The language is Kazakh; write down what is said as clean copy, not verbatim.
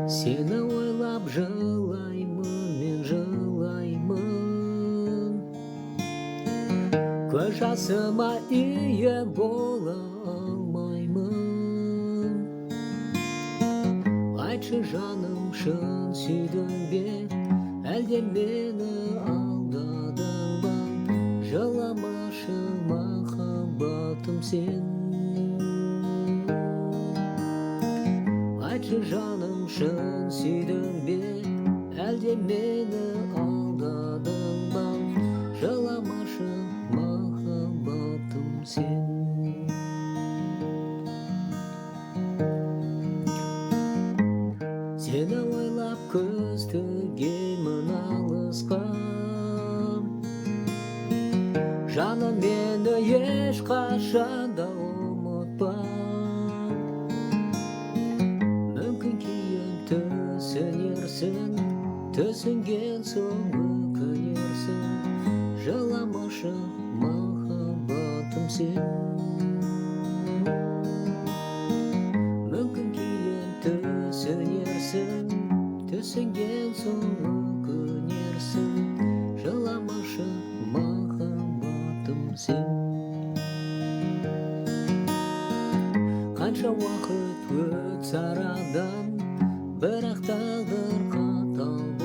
Сені ойлап жылаймын, мен жылаймын. Көз жасыма ие бола алмаймын. Айтшы, жаным, шын сүйдің бе, әлде мені алдадың ба? Жыламашы, махаббатым, сен. Айтшы, жаным, шын сүйдің бе, әлде мені алдадың ба? Жыламашы, махаббатым, сен. Сені ойлап көз тігемін алысқа. Жаным, мені ешқашан да ұмытпа. Мүмкін, кейін түсінерсің, түсінген соң өкінерсің. Жыламашы, махаббатым, сен. Мүмкін, кейін түсінерсің, түсінген соң өкінерсің. Жыламашы, махаббатым, сен. Қанша уақыт өтсе арадан, бірақ тағдыр қатал